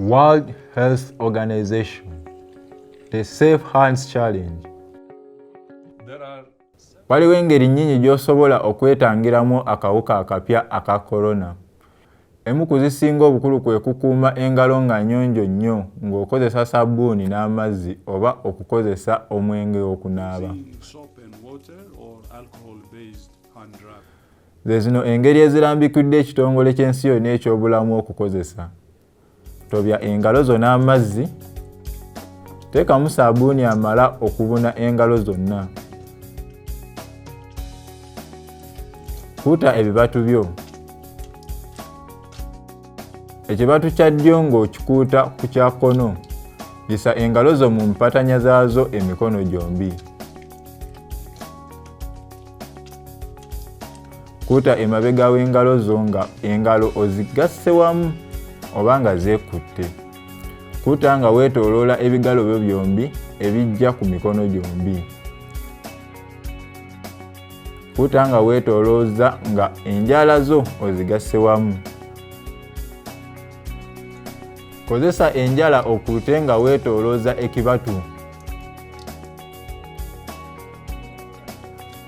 World Health Organization, the Safe Hands Challenge. Waliwo engeri nnyingi gy'osobola okwetangiramu akawuka akapya aka korona. Emu ku zisinga obukulu kwe kukuuma engalo nga nnyonjo nnyo ng'okozesa sabbuuni n'amazzi oba okukozesa omwenge okunaaba. Ze zino engeri ezirambikiddwa ekitongole ky'ensi yonna eky'obulamu okukozesa. Tobya engalo zo n'amazzi, teekamu saabuuni amala okubuna engalo zonna. Kuuta ebibatu byo. Ekibatu kya ddyo ng'okikuuta ku kya kkono. Yisa engalo zo mu mpatanya zaazo emikono gyombi. Kuuta emabega w'engalo zo nga engalo ozigasse wamu oba nga zeekutte. Kuuta nga weetooloola ebigalo byo byombi ebijja ku mikono gyombi. Kuuta nga weetoolooza nga enjala zo ozigasse wamu. Kozesa enjala okuute nga weetoolooza ekibatu.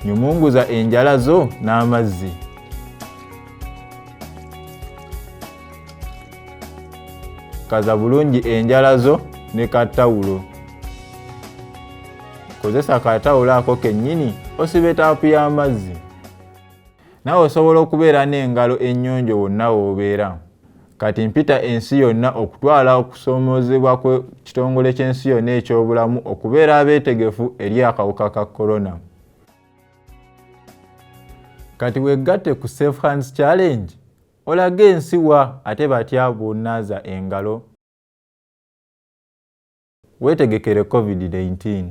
Nyumunguza enjala zo n'amazzi. Kaza bulungi enjala zo ne katawulo. Kozesa katawulo ako kennyini osibe taapu y'amazzi. Naawe osobola okubeera n'engalo ennyonjo wonna w'obeera. Kati mpita ensi yonna okutwala okusoomoozebwa kw'ekitongole ky'ensi yonna eky'obulamu okubeera abeetegefu eri akawuka ka korona. Kati wegatte ku Safe Hands Challenge olage ensi wa ate batya bw'onaaza engalo weetegekere COVID-19.